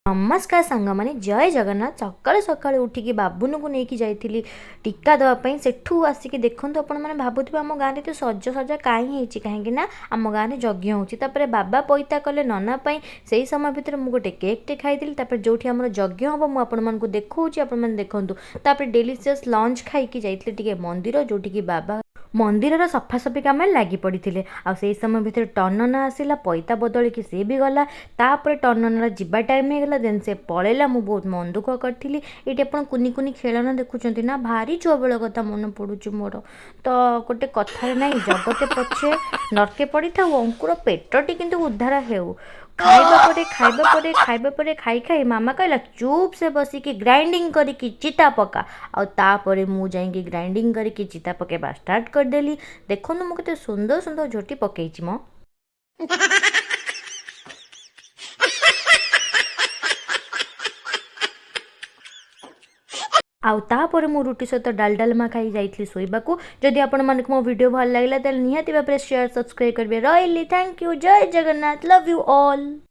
ନମସ୍କାର ସାଙ୍ଗମାନେ, ଜୟ ଜଗନ୍ନାଥ। ସକାଳୁ ସକାଳୁ ଉଠିକି ବାବୁନକୁ ନେଇକି ଯାଇଥିଲି ଟୀକା ଦେବା ପାଇଁ। ସେଠୁ ଆସିକି ଦେଖନ୍ତୁ, ଆପଣମାନେ ଭାବୁଥିବେ ଆମ ଗାଁରେ ଏତେ ସଜସଜା କାହିଁ ହେଇଛି? କାହିଁକି ନା ଆମ ଗାଁରେ ଯଜ୍ଞ ହେଉଛି। ତାପରେ ବାବା ପଇତା କଲେ ନନା ପାଇଁ। ସେଇ ସମୟ ଭିତରେ ମୁଁ ଗୋଟେ କେକ୍ଟେ ଖାଇଥିଲି। ତାପରେ ଯେଉଁଠି ଆମର ଯଜ୍ଞ ହେବ, ମୁଁ ଆପଣମାନଙ୍କୁ ଦେଖାଉଛି, ଆପଣମାନେ ଦେଖନ୍ତୁ। ତାପରେ ଡେଲିସିୟସ୍ ଲଞ୍ଚ ଖାଇକି ଯାଇଥିଲି ଟିକେ ମନ୍ଦିର, ଯେଉଁଠିକି ବାବା ମନ୍ଦିରର ସଫାସଫି କାମରେ ଲାଗି ପଡ଼ିଥିଲେ। ଆଉ ସେଇ ସମୟ ଭିତରେ ଟନନା ଆସିଲା, ପଇତା ବଦଳିକି ସିଏ ବି ଗଲା। ତାପରେ ଟନନାର ଯିବା ଟାଇମ୍ ହେଇଗଲା, ଦେନ୍ ସେ ପଳେଇଲା। ମୁଁ ବହୁତ ମନ ଦୁଃଖ କରିଥିଲି। ଏଇଠି ଆପଣ କୁନି କୁନି ଖେଳନା ଦେଖୁଛନ୍ତି ନା? ଭାରି ଛୁଆବେଳ କଥା ମନେ ପଡ଼ୁଛି ମୋର। ତ ଗୋଟେ କଥାରେ ନାହିଁ, ଜଗତେ ପଛେ ନର୍କେ ପଡ଼ିଥାଉ, ଅଙ୍କୁର ପେଟଟି କିନ୍ତୁ ଉଦ୍ଧାର ହେଉ। ଖାଇବା ପରେ ଖାଇବା ପରେ ଖାଇବା ପରେ ଖାଇ ଖାଇ ମାମା କହିଲା, ଚୁପ୍ ସେ ବସିକି ଗ୍ରାଇଣ୍ଡିଙ୍ଗ କରିକି ଚିତା ପକା। ଆଉ ତାପରେ ମୁଁ ଯାଇକି ଗ୍ରାଇଣ୍ଡିଙ୍ଗ କରିକି ଚିତା ପକାଇବା ଷ୍ଟାର୍ଟ କରିଦେଲି। ଦେଖନ୍ତୁ, ମୁଁ କେତେ ସୁନ୍ଦର ସୁନ୍ଦର ଝୋଟି ପକେଇଛି ମ। ଆଉ ତାପରେ ମୁଁ ରୁଟି ସହିତ ଡାଲ ଡାଲମା ଖାଇ ଯାଇଥିଲି ଶୋଇବାକୁ। ଯଦି ଆପଣମାନଙ୍କୁ ମୋ ଭିଡ଼ିଓ ଭଲ ଲାଗିଲା, ତାହେଲେ ନିହାତି ଭାବରେ ସେୟାର, ସବସ୍କ୍ରାଇବ୍ କରିବେ। ରହିଲି, thank you, Jay Jagannath, love you all.